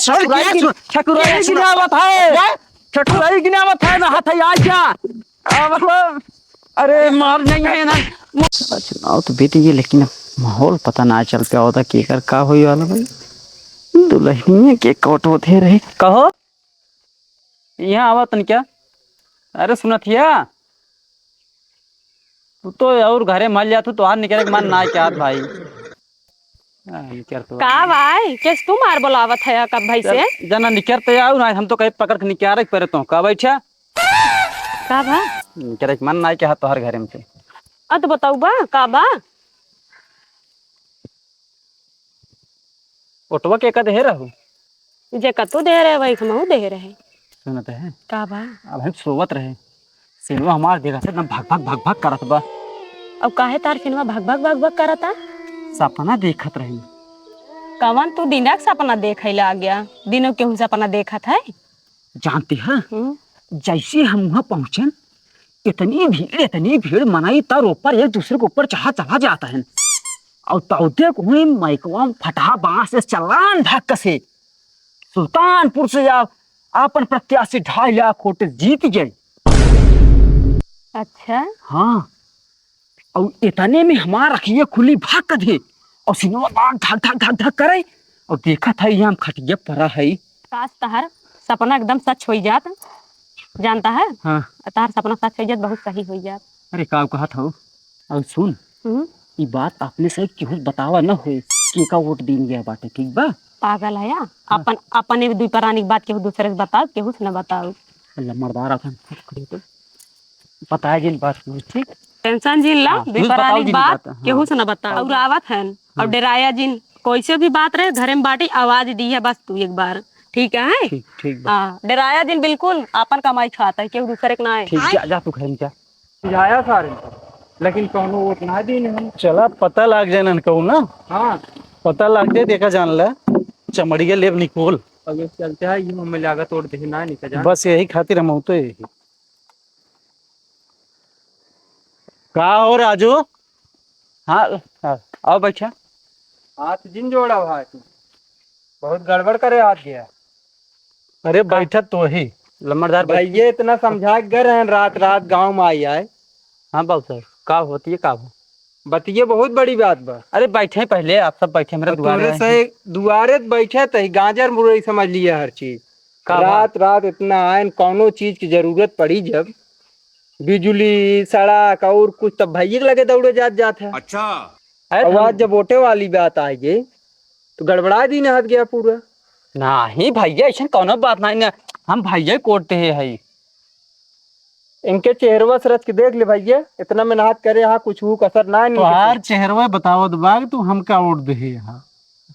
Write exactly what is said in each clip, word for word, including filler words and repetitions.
ठकुराई गिनावत है। ठकुराई गिनावत है ना, हाथ है, आ जा। अब, अरे, मार नहीं है ना। चुनाव तो बीत गए, लेकिन अब माहौल पता ना चल पावत है, केकर का होई वाला भाई। दुल्हनिया के कटोते रहे। कहो, यहाँ आवा तन क्या? अरे सुनत हिया, तू तो और घरे मल जात, तोहार निकरे के मन ना चाहत भाई। आ, निकर तो का भाई, केस तू मार बोलावत है कब भाई से? चल, जना निकर तो आऊ ना, हम तो कहीं पकड़ के निकारे के पड़े तो। का बैठा? का बा? निकरे के मन ना चाहत तोहार घरे में से। अ, तो बताऊ बा, का बा? ओटवा के का देहे रहू? जे कतू देहे रहे, वही हमहू देहे रहे। सुनत है? का बा? अब हम सोवत रहे, सिनवा हमार देखा से एकदम भग भग भग भग करत बा। अब काहे तार सिनवा भग भग भग भग करता? सपना देखत रही। कवन तू दिनक सपना देखै ला आ गया? दिनों केहू सपना देखत है? जानते हैं, हम्म। जैसे हम वहाँ पहुँचन, इतनी भीड़, इतनी भीड़, मनई तर ऊपर एक दूसरे के ऊपर चढ़ा चला जाता है। और तौते को ही माइकवा में फटहा बांस से चलान धक्का से सुल्तानपुर से आ, आपन प्रत्याशी ढाई लाख वोट जीत गए। अच्छा। हाँ, और इतने में हमार अखिया खुली भक दे, और सिनवा लाग धक धक धक धक करे, और देखा था, यहाँ खटिया पड़ा है। काश तहार सपना एकदम सच होई जात, जानता है? हाँ। तहार सपना सच होई जात, बहुत सही होई जात। अरे, का कहत हो? और सुन, हम्म। ई बात अपने से केहू बतावा न होए कि एका वोट दीन गया बाटे, ठीक बा? पागल है या? हाँ। अपन, अपन एक दुई परानी की बात केहू दूसरे से बताओ, केहू से न बताओ। अल्लाह मर्दार अपन बताए जिन बात केहू, ठीक? टेंशन जिन ला, हाँ, दुई केहू से बताओ परानी की जिन बात बात, हाँ। केहू से न बताओ। और आवत हन, और हाँ। डेराया जिन, कोई से भी बात रहे, घरे में बाटी, आवाज दी है बस तू एक बार, ठीक है? ठीक, ठीक बा। हाँ, डेराया जिन बिल्कुल, आपन कमाई खाता है, केहू दूसरे के ना है। ठीक, जा, जा तू घर में जा। समझाया सारे को, लेकिन कौनो वोट ना दीन हम। चला, पता लाग जाए ना कहू ना। हाँ। पता लाग जाए, देखा जान ला, चमड़िया लेब निकोल। अब ये चलते है, ये हमें लागत वोट दे ना निकल जाए। बस यही खातिर हम तो यही। का हो राजू? हाँ, हाँ, आओ बैठा। हाथ जिन जोड़ा भाई तू, बहुत गड़बड़ करे हाथ गया। अरे का? बैठा तो ही। लम्बरदार बैठ। भैया इतना समझा के गए रहन रात रात गाँव में आई आए। हाँ बाबू साहब, का होती है, का हो? बतिये बहुत बड़ी बात बा। अरे बैठे पहले, आप सब बैठे मेरे और दुआरे तोरे आए से हैं। दुआरे त बैठे त ही गाजर मुरई समझ लिया हर चीज। का बा? रात रात इतना आयन, कौनो चीज की जरूरत पड़ी जब, बिजुली, सड़क और कुछ, तब भैया के लगे दौड़े जात जात है। अच्छा। अरे और हम आज जब वोटे वाली बात आ गई तो गड़बड़ा दिन हाथ गया पूरा। नाही भैया, ऐसन कौनो बात नाही ना, हम भैया कोट देहे है। इनके चेहरवा से रच के देख ले भैया, इतना मेहनत करे, हाँ, कुछ हु कसर ना है इनके तोहार से। चेहरवा बतावत बा कि तू हमका वोट देहे हा।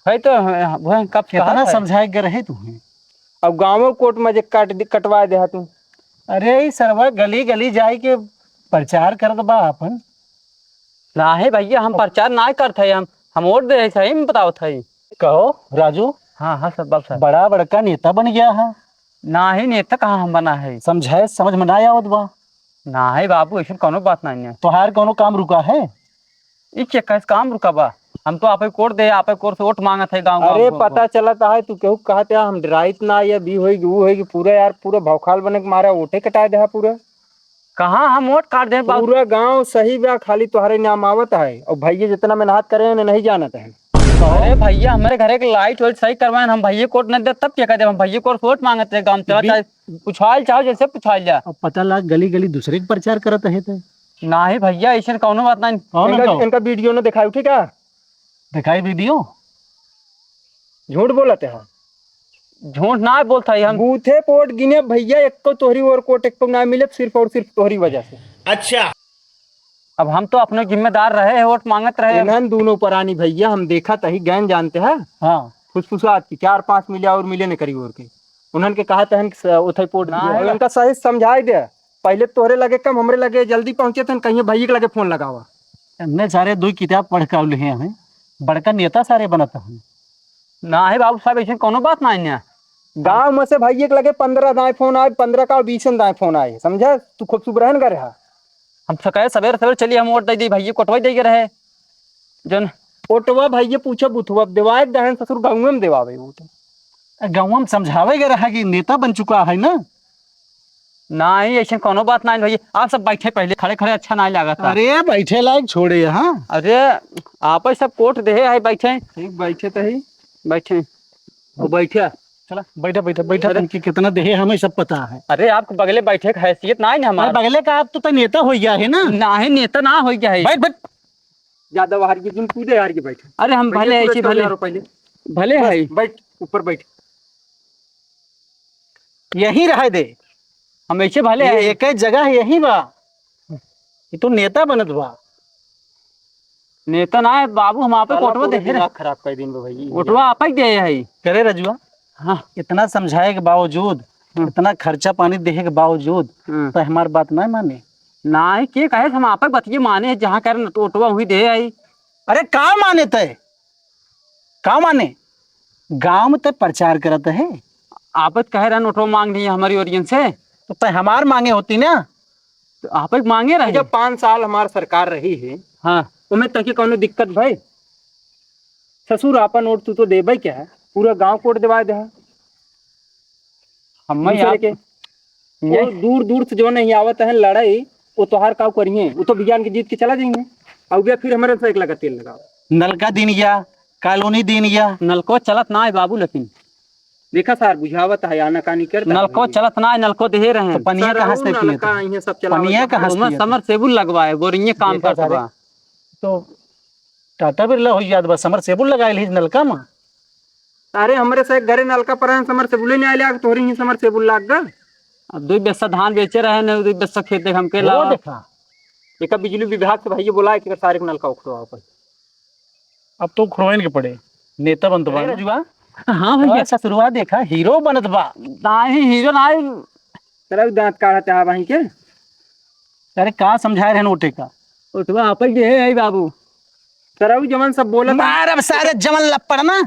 है तो, वह कब कहा कितना था? समझाए के रहे तू है। अब गाँव कोट में जे काट दे, कटवा दे हा तू। अरे, ई सरवा गली गली जाए के प्रचार करत बा अपन। नाही भैया, हम प्रचार नाही करत है, हम, हम वोट दे सही में बतावत है। कहो राजू। हाँ, हाँ, सब बाबू साहब। बड़ा बड़का नेता बन गया है। नाही, नेता कहाँ हम बना है? समझाए समझ में ना आवत बा। नाही बाबू, ऐसन कौनो बात नाही है। तोहार कौनो काम रुका है? ई के कैसे काम रुका बा? हम तो आपे कोर दे, आपे कोर से वोट मांगत है गाँव, अरे गाँव, गाँव, पता गाँव। चलत है, तू केहू कहत है, हम डराइत ना, ये भी होई, ऊ होई, पूरा यार, पूरा भौकाल बने के मारा वोटे कटाए दे पूरा। कहाँ हम वोट काट दे बाबू? पूरा गाँव सही बा, खाली तोहरे नाम आवत है। और भैया जितना मेहनत करे हैं, नहीं जानत है। अरे भैया, हमारे घरे के लाइट वाइट सही करवाएन, हम भैया कोट नहीं दे, तब क्या कर दे? हम भैया कोट वोट मांगत रहे गाँव, चला बी- चाहे पुछाइल चाहो, जैसे पुछाइल जा। अब पता लाग गली गली दूसरे के प्रचार करत है तो। नाही भैया, ऐसन कौनो बात नाही। कौन इनका, कहो? इनका वीडियो न दिखाओ, ठीक है? दिखाई वीडियो? झूठ बोलत है। झूठ ना बोलत है हम। बूथे पोट गिने भैया, एको तोहरी ओर कोट एको ना मिले, सिर्फ और सिर्फ तोहरी वजह से। अच्छा। अब हम तो अपने जिम्मेदार रहे हैं, वोट मांगत रहे। इन्हन दोनों परानी भैया हम देखा तही गैन जानते हैं। हाँ। फुसफुसात की चार पांच मिले और मिले न करी और के। उन्हन के कहा तहन कि स-, उथई पोट ना दिए। है। उनका सही समझाई दे। पहले तोहरे लगे कम, हमरे लगे जल्दी पहुंचे तहन कहिए भैया के लगे फोन लगावा। हमने सारे दो किताब पढ़ के आउले हैं, हमें बड़का नेता सारे बनत हैं। नाही बाबू साहब, ऐसे कौनो बात नाही है। गाँव में से भैया के लगे पन्द्रह दाएं फोन आए, पन्द्रह का बीस दाएं फोन आए, समझा? तू खूब सुबरहन कर रहा। हम सकाले सवेरे सवेरे चली, हम वोट दे दी, भैया कोटवा दे के रहे। जन वोटवा भैया पूछो बुथवा, देवाए दहन ससुर गाँव में देवावे वोट। गाँव में समझावे गए रहा कि नेता बन चुका है ना। नहीं, ऐसे कोनो बात नहीं भैया, आप सब बैठे पहले, खड़े खड़े अच्छा नहीं लागत। अरे, बैठे लायक छोड़े यहाँ। अरे, आप ही सब कोट देहे है, बैठे। ठीक, बैठे तो ही। बैठे। वो बैठे। चला, बैठा, बैठा, बैठा, अरे। तुमके कितना देहे, हमें सब पता है। अरे, आपको बगले बैठे की हैसियत नहीं है अरे, हमारे। बगले का आप तो, तो नेता हो गया है ना। नहीं, नेता ना हो गया है। बैठ, बैठ। ज्यादा बाहर की, तुम कूदे यार के बैठ। अरे, हम बैठ, भले पूरा ऐसी, चल भले, यार, पहले। भले बस, है। बैठ, ऊपर बैठ। यहीं रहे दे। हम ऐसे भले ये है। एक ही जगह यहीं बा। ये तो नेता बनत बा। नेता ना है बाबू, हम आपे साला कोटवा पूरा दे रहे। दिमाग खराब कर दिन बा भाई। कोटवा आपे दे है। करे रजुआ, हाँ। इतना समझाए के बावजूद, हाँ। इतना खर्चा पानी देहे के बावजूद, हाँ। तो हमार बात ना माने। ना है, के कहे हम आपे बतिये माने, जहाँ करे न कोटवा वहीं दे आई। अरे का माने तय? का माने? गाँव में तय प्रचार करत है। आपत कहे रहे नोटवा मांग ली हमारी ओरियन से। तो तय हमार मांगे होती ना। तो आपत मांगे रहे। जब पाँच साल हमार सरकार रही है, हाँ। उमें तके कौनो दिक्कत भई? ससुर आपन वोट तू तो देबे क्या है? पूरा गाँव कोट देवा दे है। हम दूसरे आप के। ये वो दूर दूर से जो नहीं आवत है लड़ाई, वो तोहार काव करिए, वो तो विज्ञान के जीत के चला जाएंगे। अब ये फिर हमारे से एक लगा तेल लगाओ। नलका दिन या, कॉलोनी दिन या। नलको चलत ना है बाबू, लेकिन देखा सार, बुझावत है, आनाकानी करता है नलको भाई। चलत ना है, नलको देहे रहे। तो पनिया सर, कहाँ से पिए नलका थे? इहे सब चलावत पनिया है। कहाँ से ओमे पिए थे? समरसेबुल लगवाए, बोरिंगे काम देखा करत सारे, बा। तो टाटा बिरला हो जात बा, समरसेबुल लगाए ली नलका में। अरे, हमरे से घरे नलका पर है, समरसेबुल ही नहीं आइले, आग तोहरी ही समरसेबुल लाग गा। अब दुई बेस्सा धान बेचे रहे ने, दुई बेस्सा खेत देख हमके वो लावा। देखा। एका बिजली विभाग से भैया बोला है कि सारे के नलका उखड़वाओ अपन। अब तो उखड़वाइन के पड़े, नेता बन तो बा अरे ना। रजुआ, हाँ भैया। और ससुरवा देखा, हीरो बनत बा। नाही, हीरो नाही। तेरा भी दांत काढ़त है वहीं के। अरे का समझाए रहे नोटे का? उठवा आपक दे है बाबू। तेरा भी जवन सब बोलत है। मारब सारे जवन लपड़ ना।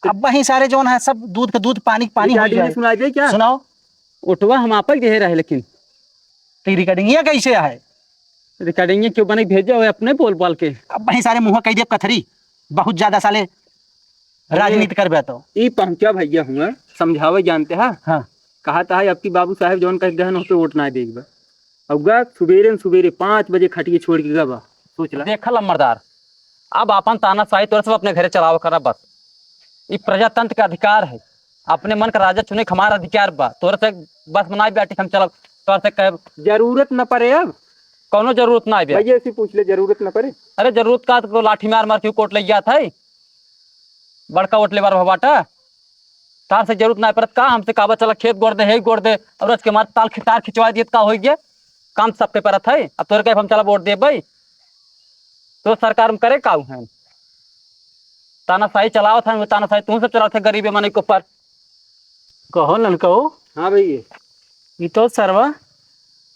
अब वहीं सारे जवन है सब दूध का दूध, पानी का पानी हो रिकॉर्डिंग में जाए। सुनाई दे क्या? सुनाओ। उठवा हम आपक दे रहे लेकिन। तो रिकॉर्डिंग ये कैसे है? रिकॉर्डिंग ये क्यों बने भेजे हो अपने बोल बाल के? अब वहीं सारे मुँह कह दिया कथरी, बहुत ज्यादा साले अरे, राजनीति करबे तो। ई पहुँचा भैया हुआ, समझावे जानते हैं। हाँ। कहा था अब की बाबू साहब जौन कह गहन होते वोट ना देख बा। अब गा सुबेरे न सुबेरे पाँच बजे खटिए छोड़ के गा बा, सोच ला। देखा लम्बरदार, अब आपन तानाशाही तोर सब अपने घरे चलाव करा बस। ई प्रजातंत्र का अधिकार है, अपने मन का राजा चुने का हमारा अधिकार बा। तोर से बस मनाई बैठी हम चलब, तोर से कहे जरूरत न पड़े अब। कौनो जरूरत ना है भैया। भैया से पूछ ले, जरूरत न पड़े। अरे जरूरत का तो लाठी मार मार के कोट ले जात है। बड़का वोट लेबर भवाटा, तार से जरूरत ना परत का, हमसे काबा चला खेत गोड़ दे, हे गोड़ दे, और उसके मार ताल खि-, तार खिंचवा दिए तो का होई गया? काम सबके परत है, अब तोरे के हम चला वोट देबै, तो सरकार में करे का है? तानाशाही चलावत है, वो तानाशाही तू सब चलावत है गरीबे मने के ऊपर। कहो ननकऊ। हाँ भैया। ई तो सरवा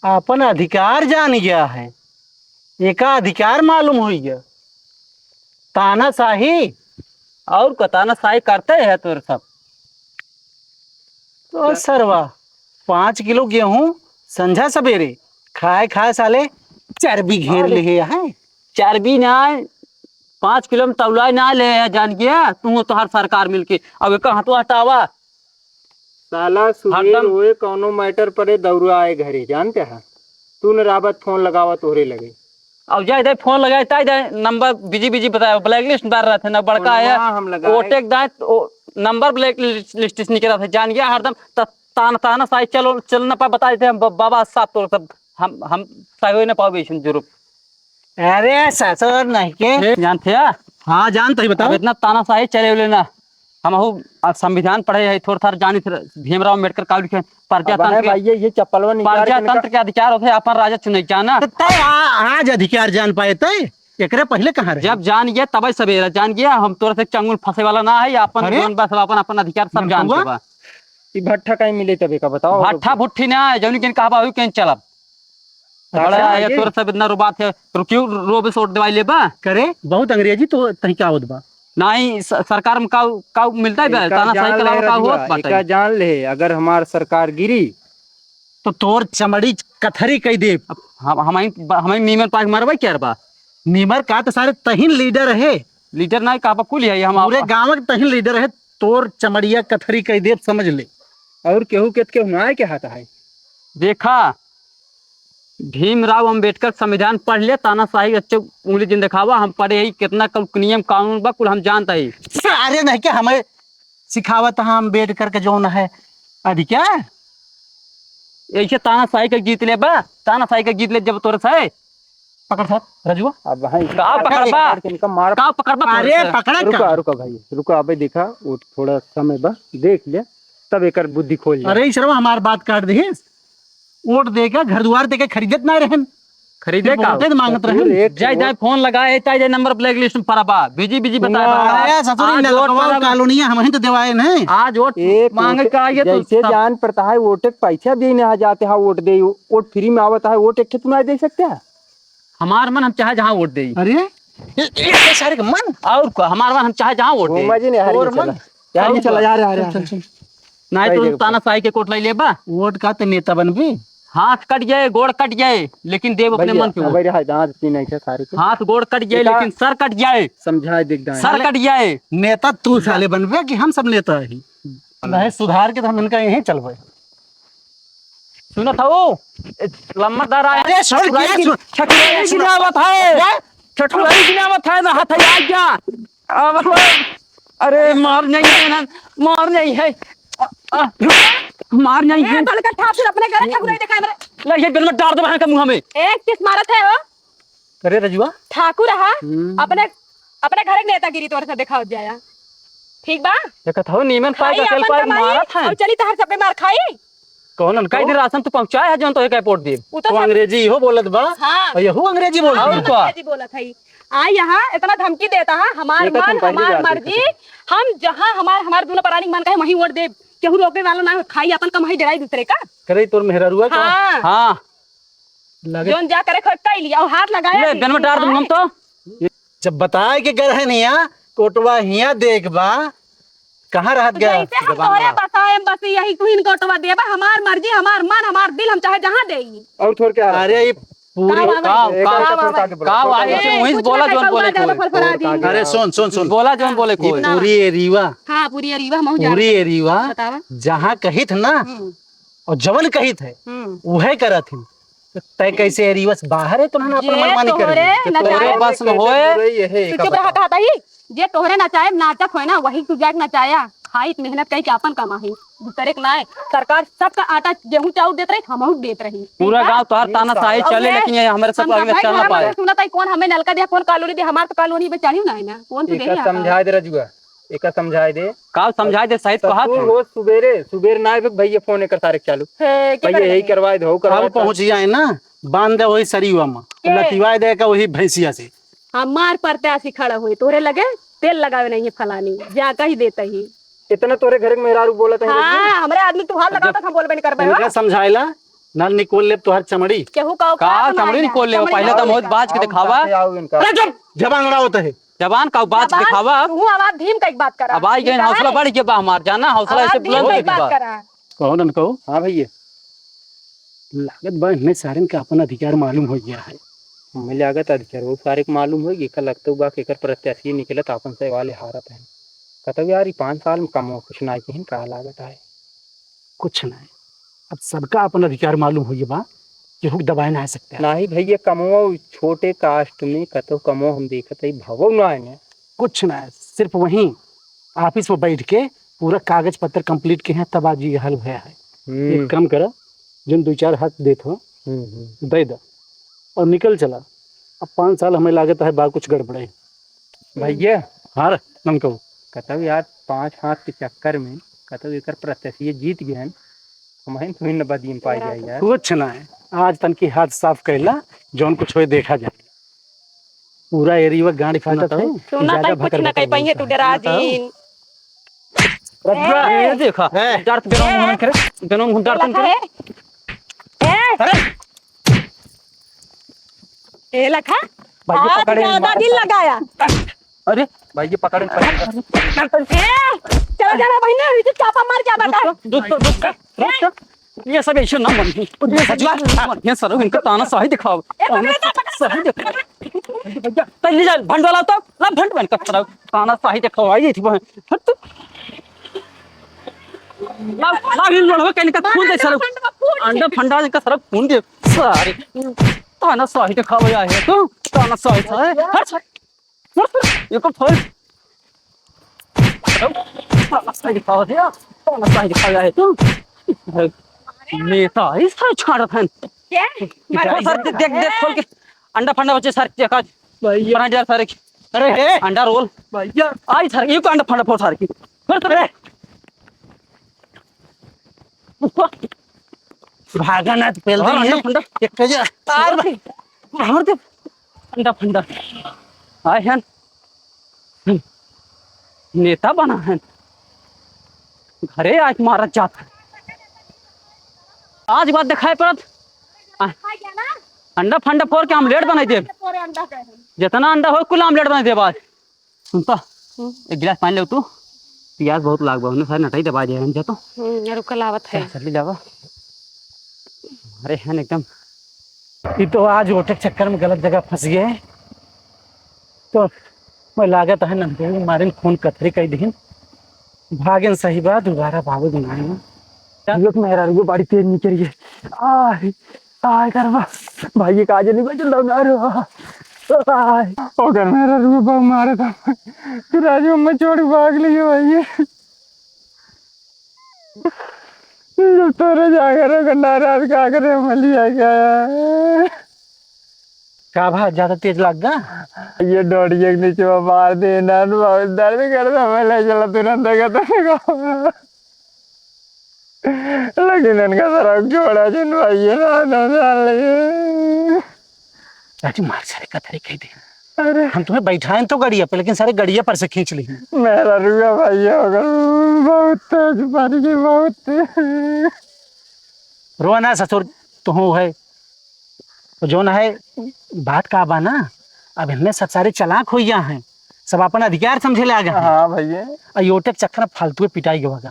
आपन अधिकार जान गया है, एका अधिकार मालूम हो गया। तानाशाही। और का तानाशाही करते हैं तोर सब। तो सरवा पाँच किलो गेहूं संझा सवेरे खाए खाए साले चर्बी घेर अरे। ले है। चर्बी ना, पाँच किलो में तौलाए ना ले है, जान गया तू, तोहर सरकार मिलके। अब एक हाथों हटावा। साला सुबेर हरदम होए कौनो मैटर परे दौड़ा आए घरे, जानते हैं? तू न राबत फोन लगावा तोहरे लगे। अब जाए दे फोन लगाए, ताई दे नंबर बिजी बिजी बताए, ब्लैक लिस्ट बार रहते ना बड़का फोनवा आया, हम लगाए। ओटेक दाए, ओ, नंबर ब्लैक लिस्ट, लिस्ट से निकला था, जान गया हरदम त-, तान, तानाशाही चलो, चल ना पा, बता देते हम ब-, बाबा साहब तो सब हम, हम सही ना पावे इसमें जरूर। अरे ससुर नहीं के। ए, जानते हैं? हाँ, जानते ही बताओ। अब इतना तानाशाही चले बोले ना। हम हूँ, आ, संविधान पढ़े है, थोड़ा थार जानी थे, भीमराव अम्बेडकर का लिखे, अब प्रजातंत्र है के, भैया, ये चप्पलवा निकाल के प्रजातंत्र इनका के अधिकार होते, अपन राजा चुने जाना। तो तय आ-, आज अधिकार जान पाए तय, एकरे पहले कहाँ रहे? जब जान गया तबे सवेरा जान गया, हम तोरा से चंगुल फंसे वाला ना है, अपन अरे? जीवन बस अपन, अपन अधिकार सब जान ननकउआ? के बा। ई भट्ठा कहीं मिले तबे का बताओ। भट्ठा भुट्ठी ना है, जौन किन कहबा हुई किन चलब। अच्छा, बड़ा है, ये तोर सब इतना रोबात है, रुकियो, रोबे सोट दवाई लेबा। करे, बहुत अंग्रेजी तो तही का होत बा। नहीं, स-, सरकार में का, का मिलता है बे? एका तानाशाही जान के अलावा ले का रजुआ, होत बाटे? एका जान ले, अगर हमार सरकार गिरी, तो तोर चमड़ी कथरी कई देब। अब हम, हम, हम नीमर पाक मरबे क्या बा? नीमर का तो सारे तहिन लीडर है। लीडर नहीं, कहाँ पर कुल है, हम पूरे आप गाँव के तहिन लीडर है। तोर चमड़िया कथरी कइ देब, समझ ले। और केहू के, केहू ना आए के हाथ है। देखा, भीमराव अंबेडकर संविधान पढ़ ले, तानाशाही अच्छे उंगली जिन देखावा, हम पढ़े ही, कितना क-, नियम कानून बा, कुल हम जानत ही। सारे नहीं के हमें सिखावत, हम अंबेडकर के जौन है अधिकार। ऐसे तानाशाही के जीत ले बा, तानाशाही के जीत ले जब तोर से। पकड़ सर, रजुआ। अब भाई, का पकड़बा? इनका मार। का पकड़बा तोर अरे से? पकड़ा रुका, का? रुका भाई, रुका। अबे देखा, वो थोड़ा समय बा, देख ले, तब एकर बुद्धि खोल ले। अरे ईश्वरवा, हमार बात काट दे। वोट दे के, घर दुआर दे के खरीदत ना रहन। खरीदे का? वोटे मांगत रहन। जय जय फोन लगाए, चाहे जय नंबर ब्लैक लिस्ट में पड़ा बा। बिजी बिजी बताए सुना। बा। अरे ससुरी आज वोट नलकवा पड़ा बा। कॉलोनिया हम ही तो देवाए नहीं। आज वोट एक मांगे वोट का आइए तो जैसे सब जान पड़ता है, वोट के पैसा भी नहीं आ जाते हैं, वोट दे, वोट फ्री में आवता है, वोट एक ठे चुनाव दे सकते हैं। हमार मन हम चाहे जहाँ वोट देई। अरे, ये, ये, ये सारे के मन। और का, हमार मन हम चाहे जहाँ वोट देई। घूमा जी नहीं, हार तोर के मन। चला। यार, ये और चला, का। यार, यार, चल, यार। चल, चल। नहीं तो तानाशाही के कोट लाई लेबा। वोट का ते नेता बनबे? हाथ कट जाए, गोड़ कट जाए, लेकिन देव अपने भैया, मन के हाँ, वोट। भैया, हाथ, हाथ पीना है सारे के। हाथ गोड़ कट जाए, बेटा, लेकिन सर कट जाए। समझाए देख दाएं। सर कट जाए। नेता तू साले बनबे कि हम सब नेता ही? नहीं, सुधार के तो हम इनका यहीं चलबे। सुनत हऊ? ए, लम्बा दर आया। अरे, सुन, ठठुराई क्या की, सुन? ठठुराई की ना आवत है। क्या? ठठुराई की ना आवत है, ना हाथ है, आ गया। आवत है। अरे, मार नहीं है ना, मार नहीं है। आ, आ, मार नहीं ए, है। बड़का ठाकुर अपने घर ठकुराई दिखाए मेरे। ले, ये बेलमट डार दे वहाँ के मुँह में। एक किस मारत है हो? अरे रजुआ। ठाकुर हा, हम्म। अपने, अपने घर के नेतागिरी तोर से दिखावत जाया। ठीक बा? देखत हो, नीमन पाए खाई का तेल अपन पाए कमाई, मारत है। और चली तहर सबके मार खाई। कौन उनका इधर राशन तू पहुँचाए है, जौन तो एक एयरपोर्ट दे। उ तो वो सब अंग्रेजी इहो बोलत बा, हाँ। और यहू अंग्रेजी बोलत और बा। का? अंग्रेजी बोलत है। आ यहाँ इतना धमकी देता है, हमार मन, हमार मर्जी, हम जहाँ हमार, हमार दोनों प्राणी मन कहे वहीं वोट देब। केहू रोके वाला ना हो, खाई अपन कमाई डराई दूसरे का। करे तोर मेहरारुआ का? हाँ। हाँ। लगे जौन जा करे खोज कई लिया, और हाथ लगाया ले, कि बेन में डार दूँ हम तो। जब बताए के गर है नहीं, कोटवा हिया देख बा, कहाँ रहत तो गया? जैसे हम तोहरे बसाएम, बस यही तू इनको ओटवा देबा, हमार मर्जी, हमार मन, हमार दिल, हम चाहे जहाँ देई। और थोर क्या? अरे, ये पूरी का, का, का, का, का, का, का, का, ए, वहीं कुछ बोला, ना जौन बोले कोई। अरे, सुन, सुन, सुन। बोला, जौन बोले कोई। पूरी एरिया। हाँ, पूरी एरिया, हम पूरी एरिया। बतावा। जहाँ कहित ना, हम्म। और जवन कहित है, हम्म। उहे करत ही। तो तय कैसे एरिया से बाहर है, तो ना अपन मनमानी करे। तोहरे बस में होए। तू चुप रहा, कहता ही। जे तोहरे नचाए, नाचत होए ना, वही तू जाके नचाया। खाई, मेहनत कई के आपन कमाई। दूसरे के नाय, सरकार सबका आटा, गेहूं, चाउर देत रही, हमहू देत रही। पूरा गांव तोहार तानाशाही चले, लेकिन ये हमरे सब आगे चल ना पाए। सुनत है, कौन हमें नलका दिया, कौन कॉलोनी दिया, हमार तो कॉलोनी में चढ़ी ना है ना, कौन तो दे। समझाए दे रजुआ, एका समझाए दे। का समझाए दे, सही तो हाथ हो। सुबेरे, सुबेर ना आवे भैया, फोन एकर सारे चालू। भैया यही करवाए दे, हो करवाए दे। पहुंच जाए ना, बांध दे वही सरीवा में, लतिवाए दे का वही भैंसिया से। हमार प्रत्याशी खड़ा होई तोरे लगे, तेल लगावे नहीं है फलानी, जा कही देता ही। इतना तोरे घर के मेहरारू बोलत है, हाँ, हमरे आदमी तू हाथ लगावत, हम बोलबे नहीं करबे हो। इनका समझाइला, ना निकोल लेब तोहार चमड़ी। केहू का औकात का चमड़ी निकोल लेब? पहले तो मुँह बाज के दिखावा। अरे चुप, जबान लड़ावत है। जबान का बाज के दिखावा। तू आवाज धीम का एक बात करा। अब आई गए, हौसला बढ़ गया बा हमार, जाना, हौसला ऐसे बुलंद रखी बा। कहो ना, कहो। हाँ भैया। लागत बा, इन्हें सारन का अपन अधिकार मालूम हो गया है। हमें लागत अधिकार वो सारे के मालूम हो गया, का लगता बा कि एकर प्रत्याशी निकलत आपन से वाले हारत हैं। कतौ यार, ई पाँच साल में कमो कुछ ना किहिन, का लागत है? कुछ ना। अब सबका अपन अधिकार मालूम हो गया बा, केहू के दबाए ना सकते। नहीं भैया, कमो छोटे कास्ट में कतौ कमो हम देखत है, भवो ना है ना। कुछ ना, सिर्फ वहीं ऑफिस में बैठ के पूरा कागज पत्र कंप्लीट के हैं, तब आज ये हाल भया है। हम्म। एक काम करा, जिन दो चार हाथ देत हो, हम्म, हम्म। दे दो और निकल चला। अब पाँच साल हमें लागत है बा कुछ गड़बड़े। भैया। हाँ रे, नमकऊ। कतौ यार, पाँच हाथ के चक्कर में कतौ एकर प्रत्याशी जीत गए हैं। हमहिन तुहिन न बदीन पाई जाए यार। कुछ ना है, आज तन की हाथ साफ कैला, जौन कुछ होए देखा जाए। पूरा एरिया गांड फाटत है। सुना ज्यादा तई कुछ भकर ना भकर कई पहिए, बोलता तू है। डरा सुना तई। जीन। रजुआ, ए। ये देखा, ए। डरत बेनों मुंह करे, बेनों मुंह डरत लखा करे। है। ए। अरे। ए लखा, भाई, ये आज पकड़े ज्यादा मार। दिल लगाया। अरे। भाई, ये पकड़े, पकड़े। ए, चला जाना बहिन, इसे चापा मार के बता। दोस्तों, दोस्तों, दोस्तों, दोस्तों। ये सब ऐसे ना मन। ये सजवा, मन, ये सर, इनका तानाशाही दिखाओ। ए, पकड़े, पकड़े। तानाशाही दिखाओ। भैया, तैली जा, भंड वाला तो, ला भंड बन कर खड़ा। तानाशाही दिखाओ, आई थी बहन। हट तू। लाव, लाव, इन लोड़वा के इनका खून दे, सारे। अंडा फंडा इनका सारा खून दे, सारे। ताना साही दिखावे आए है तू, ताना साही, सारे। हट, हट। मत कर, ये को फोड़। ताना साही दिखावे है, ताना साही दिखावे आए है तू। नेता, इस सारे छाड़त हैं। क्या? देखो सर, दे-, देख, देख, खोल के। अंडा फंडा बचे सर, देखा। भैया। बना दिया सारे की। अरे, हे। अंडा रोल। भैया। आई सर, ये को अंडा फंडा फोड़ सारे की। फिर तो रे। भागा ना तो पहले और ही अंडा है। फंडा। एक कजा। और भाई। मार दे। अंडा फंडा। आए हैं। हम्म। नेता बना है। घरे आज मारत जात है। आज बात दिखाई पड़त। आ, अंडा फंडा फोड़ के आमलेट बनाई देब। जितना अंडा हो, कुल आमलेट बनाई देब आज। सुन तो, हम्म। एक गिलास पानी ले तू। पियास बहुत लाग बा, उन्हें सारे नटाई दबा दे हम जा तो। हम्म, रुका लावत है। चल, जल्दी लावा। अरे हन एकदम। ये तो आज वोट के चक्कर में गलत जगह फंस गए। तो मैं लागत है नंदू मारिन खून कथरी कई दिहिन। भागेन सही बा, दोबारा भागो नाई। ये तो मेहरारू बाड़ी तेज निकल गई। आय, आय करवा। भाई ये काजे नहीं बचल दो ना रो। आय। ओकर मेहरारू बा मारे था। तू राजू में छोड़ भाग लियो भाई। जब तोरे जागर हो गंडारा, का करे मलिया गया। का भा, ज्यादा तेज लाग गा? ये डोरिया के नीचे में मार दे ना, बहुत दर्द कर रहा, मैं ले चला तुरंत, देखा तो देखा। लेकिन इनका सड़क छोड़ा जिन भाई, ये ना, ना जान ले। चाची, मार सारे कथरी कह दे। अरे। हम तुम्हें बैठाएं तो गड़िया पे, लेकिन सारे गड़िया पर से खींच ली। मेहरारू भाई, अगर बहुत तेज मारी गई, बहुत तेज। रोआ ना ससुर, तुहूँ है। तो जौन है, बात का बा ना, अब इनमें सब सारे चालाक होइया हैं, सब अपन अधिकार समझे लाग हैं। हाँ भैया। आ योटे के चक्कर में फालतू पिटाई गवा गा।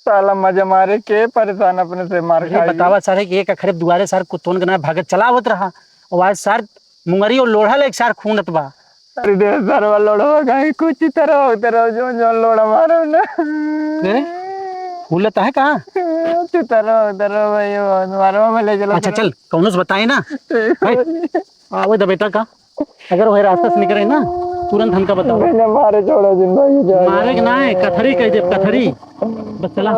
साला मजा मारे के परेशान अपने से मार ये खाई। बतावा सारे कि एक अखरे दुआरे सारे कुत्तोन के ना भागत चला आवत रहा, और आज सार मुंगरी और लोढ़ा लेके सार खूनत बा। अरे दे सरवा लोढ़वा कहीं कुछ तरह उतरो जो जो लोढ़ा मारो ना। ए? फूलत है कहाँ? तू तरह उतरो भाई, वो मारो में ले चलो अच्छा तरह। चल, कौनो से बताए ना। ठीक है। भाई, आवे द बेटा का, अगर वही रास्ता से निकले ना, तुरंत हमका बताओ। मैंने मारे छोड़ा जिंदा ये जा। मारे के ना है, कथरी कह दे, कथरी। बस चला।